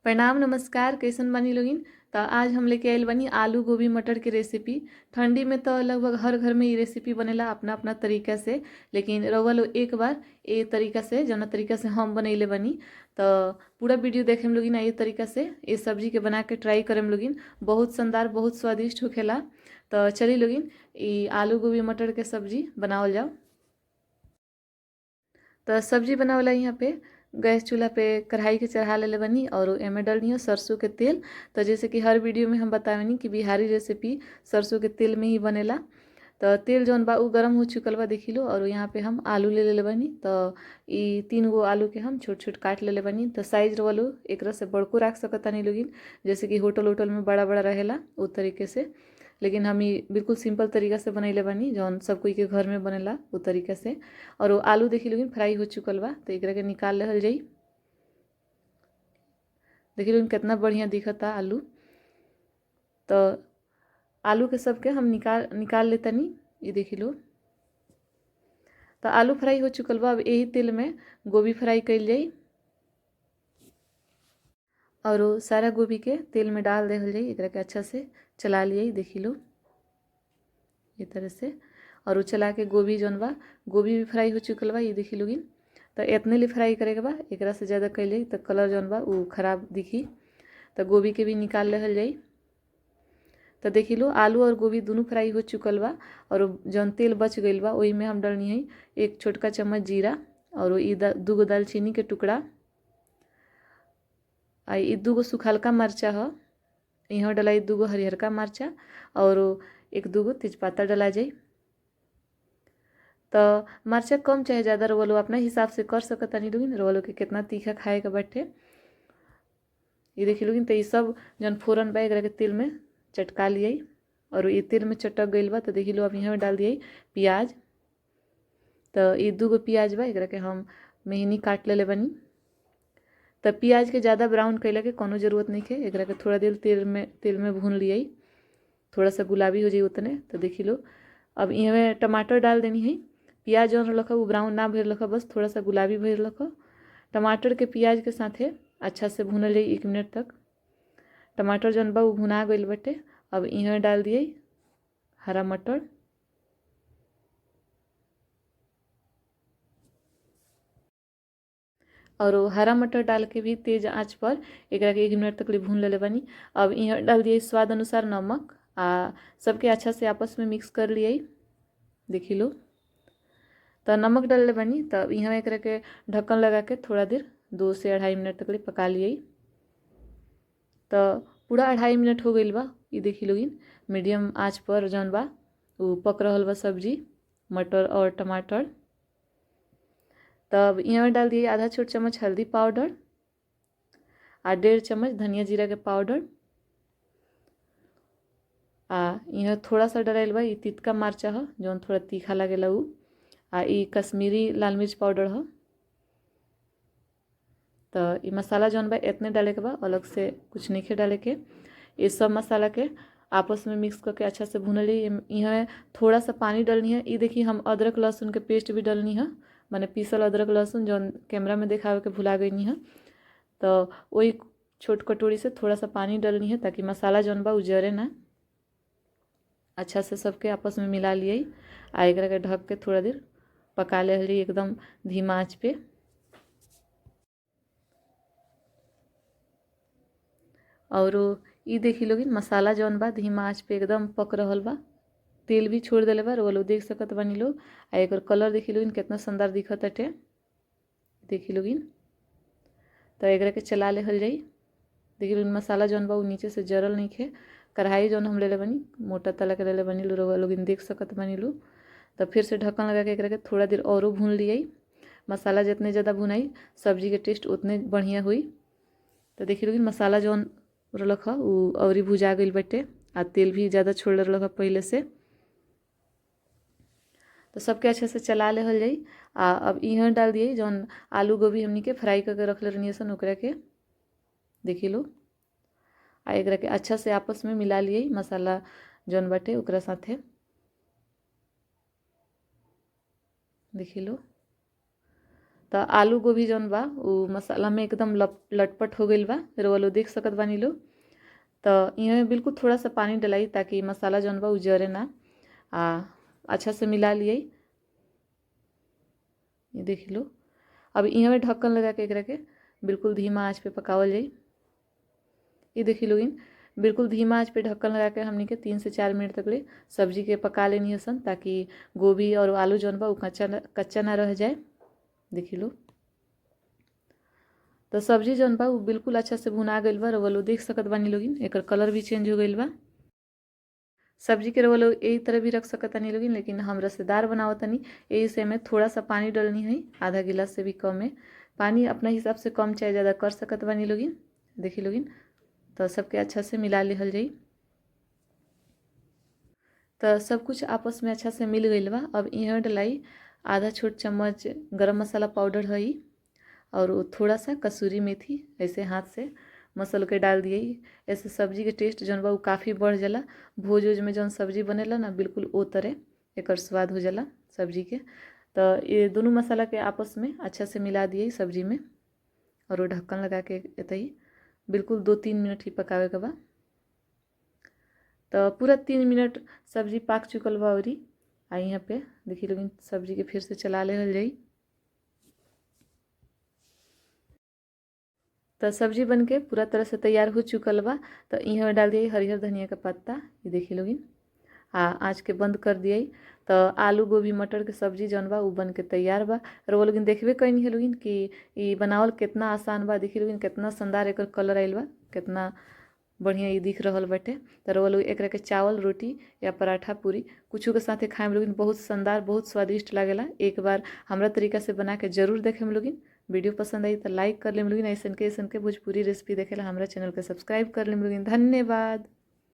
प्रणाम नमस्कार। कैसन बानी लोगिन। तो आज हम लेके आइल बानी आलू गोभी मटर के रेसिपी। ठंडी में तो लगभग हर घर में ये रेसिपी बनेला अपना अपना तरीका से, लेकिन रउआ लोग एक बार ये तरीका से जौना तरीका से हम बनैले बानी तो पूरा वीडियो देखेम लोगिन। ये तरीका से ये सब्जी के बना के ट्राई करेम लोगिन, बहुत शानदार बहुत स्वादिष्ट होखेला। तो चली लोगिन ये आलू गोभी मटर के सब्जी बनावल जाओ। तो सब्जी बनावला यहाँ पे गैस चूल्हा पे कढ़ाई के चढ़ा लेले बनी और एमे डलनी है सरसों के तेल। तो जैसे कि हर वीडियो में हम बतावेनी कि बिहारी रेसिपी सरसों के तेल में ही बनेला। तो तेल जौन बा उ गरम हो चुकल बा देखी लो। और यहाँ पे हम आलू ले लेले बनी। तो ई 3 गो आलू के हम छोट छोट काट लेले बनी। तो साइज वालू एकरा से बड़को रख सकतानी लोगिन, जैसे कि होटल वोटल में बड़ा बड़ा रहेला उ तरीके से। लेकिन हम ई बिल्कुल सिंपल तरीका से बनैले बानी जौन सब कोई के घर में बनेला उ तरीका से। और वो आलू देखी लोगिन फ्राई हो चुकल बा, तो एकरा के निकाल लेहल जाई। देखी लोगिन कितना बढ़िया दिखता आलू। तो आलू के सबके हम निकाल निकाल लेतनी, ये देखी लो। तो आलू फ्राई हो चुकल बा। अब यही तेल में गोभी फ्राई कइल जाई और वो सारा गोभी के तेल में डाल देहल जाई। एकरा के अच्छा से चला लिया देखी लो ये तरह से। और वो चला के गोभी जौन बा गोभी भी फ्राई हो चुकल बा, ये देखी लोगिन। तो इतने ले फ्राई करे के बा, एकरा से ज़्यादा कैले तो कलर जौन बा वो खराब दिखी। तो गोभी के भी निकाल लेहल जाई। तो देखी लो आलू और गोभी दोनों फ्राई हो चुकल बा। और जौन तेल बच गइल बा वही में हम डालनी है 1 छोटका चम्मच जीरा और ई 2 गो दालचीनी के टुकड़ा आ ई 2 गो सुखलका मरचा ह, यहाँ डलाई 2 गो हरिहरका मरचा और 1-2 गो तेजपाता डला जाई। तो मरचा कम चाहे ज़्यादा रउआ लोग अपना हिसाब से कर सकतानी लोगिन, रउआ लोग के कितना तीखा खाए के बाटे। ये देखी लोगिन। तो ये सब जौन फोरन बा एकरा के तेल में चटका लियाई और ये तेल में चटक गइल बा। तो देखी लो अब यहाँ डाल दियाई प्याज। तो ये 2 गो प्याज बा एकरा के हम महीनी काट लेले बानी। तो प्याज के ज़्यादा ब्राउन कैला के कोनो जरूरत नहीं है, एकरा के थोड़ा देर तेल में भून लियाई, थोड़ा सा गुलाबी हो जाए उतने। तो देखी लो अब इहमे टमाटर डाल देनी है। प्याज जौन रहलक वो ब्राउन ना भइल रहलक, बस थोड़ा सा गुलाबी भइल रहलक। टमाटर के प्याज के साथे अच्छा से भूनल जाई 1 मिनट तक। टमाटर जौन बा वो भुना गइल बटे। अब इहमे डाल दिए हरा मटर। और वो हरा मटर डाल के भी तेज आंच पर एकरा के 1 मिनट तक ले भून लेले बानी। अब यहाँ डाल दिए स्वाद अनुसार नमक आ सबके अच्छा से आपस में मिक्स कर लिए देखी लो। तो नमक डाल ले बानी। तब यहाँ एकरा के ढक्कन लगा के थोड़ा देर 2 से 2.5 मिनट तक ले पका लिए। तो पूरा 2.5 मिनट हो गइल बा, ये देखी लोगिन। मीडियम आँच पर जौन बा वो पक रहल बा सब्जी मटर और टमाटर। तब यहाँ डाल दिए आधा छोट चम्मच हल्दी पाउडर आ 1.5 चम्मच धनिया जीरा के पाउडर आ यहाँ थोड़ा सा डराइल बा ई तितका मरचा ह जौन थोड़ा तीखा लागेला उ, आ ई कश्मीरी लाल मिर्च पाउडर ह। तो ई मसाला जौन बा इतने डाले के बा, अलग से कुछ नहीं डाले के। ये सब मसाला के आपस में मिक्स करके अच्छा से भूनली। यहाँ थोड़ा सा पानी डालनी है। ये देखिए हम अदरक लहसुन के पेस्ट भी डालनी है, माने पीसल अदरक लहसुन जौन कैमरा में दिखावे के भुला गई है। तो वही छोट कटोरी से थोड़ा सा पानी डालनी है ताकि मसाला जौन बा उ जरे ना। अच्छा से सबके आपस में मिला लिए आ एकरा के ढक के थोड़ा देर पका ले एकदम धीमा आँच पे। और ई देखी लोगिन मसाला जौन बा धीमा आँच पे एकदम पक रहल बा, तेल भी छोड़ देले बा, रउआ लोग देख सकत बानी लोग। आ एकर कलर देखी लोगिन कितना शानदार दिखत ताटे देखी लोगिन। तो एकरा के चला लेहल जाई। देखी लोगिन मसाला जौन बा उ नीचे से जरल नइखे। कढ़ाई जौन हम लेले बानी मोटा तला के लेले बानी, रउआ लोगिन देख सकत बानी लोग। तो फिर से ढक्कन लगा के एकरा के थोड़ा देर औरो भून लियाई। मसाला जितने ज़्यादा भुनाई सब्जी के टेस्ट उतने बढ़िया हुई। तो देखी लोगिन मसाला जौन रहलक ह उ औरी भुजा गइल बाटे आ तेल भी ज़्यादा छोड़ रहलक ह पहले से। तो सबके अच्छे से चला लेहल जाई। आ अब इहाँ डाल दिए जौन आलू गोभी हमनी के फ्राई करके रखले रहनी सन ओकरा के देखी लो। आ एकरा के अच्छा से आपस में मिला लिए मसाला जौन बाटे ओकरा साथे देखी लो। तो आलू गोभी जौन बा उ मसाला में एकदम लटपट हो गइल बा, रउआ लोग देख सकत बानी लोग। तो इहाँ बिल्कुल थोड़ा सा पानी डलाई ताकि मसाला जौन बा उ जरे ना, आ अच्छा से मिला लियै। ये देख लो। अब इहाँ ढक्कन लगा के एकरा के बिल्कुल धीमा आंच पे पकावल जाई। ये देखी लोगिन बिल्कुल धीमा आंच पे ढक्कन लगा के हमनी के 3 से 4 मिनट तक ले सब्जी के पका लेनी हसन, ताकि गोभी और आलू जौन बा उ कच्चा ना रह जाए। देखी लो। तो सब्जी जौन बा उ बिल्कुल अच्छा से भुना गइल बा, रउआ लोग देख सकत बानी लोगिन, एकर कलर भी चेंज हो गइल बा। सब्जी के रउआ लोग यही तरह भी रख सकतानी लोगिन, लेकिन हम रसेदार बनावतनी, यही से में थोड़ा सा पानी डलनी है, आधा गिलास से भी कम है। पानी अपना हिसाब से कम चाहे ज़्यादा कर सकत बानी लोगिन। देखी लोगिन। तो सबके अच्छा से मिला लिहल जाई। तो सब कुछ आपस में अच्छा से मिल गइल बा। अब इहाँ डलाई आधा छोट चम्मच गरम मसाला पाउडर है और थोड़ा सा कसूरी मेथी ऐसे हाथ से मसल के डाल दिए। ऐसे सब्जी के टेस्ट जौन बा उ काफ़ी बढ़ जाला। भोज उज में जौन सब्जी बनेला ना बिल्कुल ओ तरह एकर स्वाद हो जाला सब्जी के। तो ये दोनों मसाला के आपस में अच्छा से मिला दिए सब्जी में और वो ढक्कन लगा के एतही बिल्कुल 2-3 मिनट ही पकावे के बा। तो पूरा 3 मिनट सब्जी पाक चुकल बा। और आ यहाँ पे देखिए लोगिन सब्जी के फिर से चला लेहल जाई। तो सब्जी बनके पूरा तरह से तैयार हो चुकल बा। तो यहाँ डाल दिए हरिहर धनिया का पत्ता, ये देखिए लोगिन, आ आँच के बंद कर दिए। तो आलू गोभी मटर के सब्जी जौन बा उ बन के तैयार बा। और वो लोगिन देखबे कैनी है लोगिन कि ई बनावल कितना आसान बा। देखिए लोगिन कितना शानदार एकर कलर आइल बा, कितना बढ़िया ये दिख रहल बाटे। तो रउआ लोग एकरा के चावल रोटी या पराठा पूरी कुछो के साथे खाएम लोगिन, बहुत शानदार बहुत स्वादिष्ट लागेला। एक बार हमरा तरीका से बना के जरूर देखेम लोगिन। वीडियो पसंद आई तो लाइक कर लेम लोगिन। ऐसन के भोजपुरी रेसिपी देखेला हमरा चैनल के सब्सक्राइब कर लेम लोगिन। धन्यवाद।